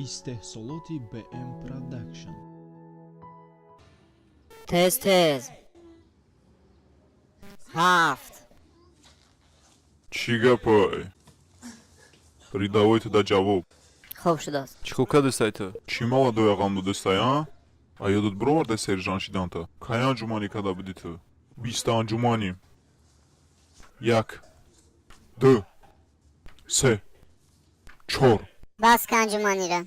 Истеҳсолоти БМ Продакшн. Тез, тез, ҳафт. Чӣ гапай? Рядовой, туда ҷавоб. Хуб шудааст. Чӣ кор кардестай ту? Чӣ молодоя ғам додестай, а? А ёдат бироварда сержант шиданта? Кай анҷуманӣ карда будӣ ту? 20-та анҷуманӣ. Як, ду, се, чор. Бас ка анҷуманира.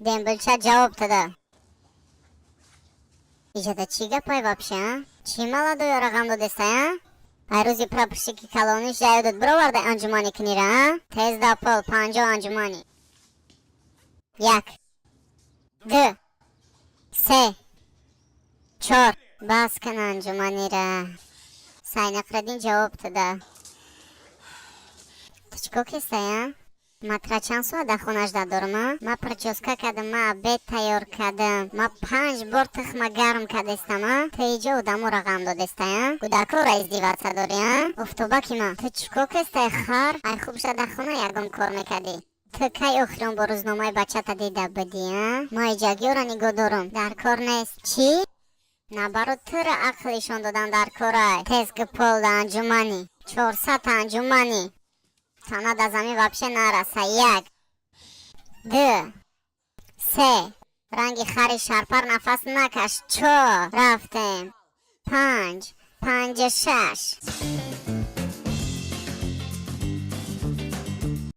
Дембелча, ҷавоб тада. Иҷада чӣ гапай вообще, а? Чӣ молодоёра ғам додестай, а? Ай рӯзи прапорщики калониш да ёдат бироварда анҷуманӣ кунира, а? Тез да пол, 50 анҷуманӣ. Як, ду, се, чор. Бас кун анҷуманира. Сайнақрадин, ҷавоб тада. Ту чӣ кор кестай, а? Ма тра чанд соат дар хонаш дорам, а? Ма причёска кардам, ма обед тайёр кардам, ма панҷ бор тухма гарм кардестам, а? Ту иҷо одаморо ғам додестай, а? Кӯдакоро издеваться дорӣ, а? Офтобаки ма, ту чӣ кор кестай, хар? Ай хуб шуда дар хона ягон кор мекардӣ. Ту кай охирон бо рӯзномаи бачата дида будӣ, а? Ма иҷагиёро нигоҳ дорам, дар кор нест. Чӣ? Наоборот, тура ақл ишон додан дар корай. Тез ки полда анҷуманӣ, 400 анҷуманӣ. Тана да замин вообще нараса. Як, ду, се. Ранги хари шарпар нафас накаш. Чор, рафтем. Панҷ, панҷу шаш.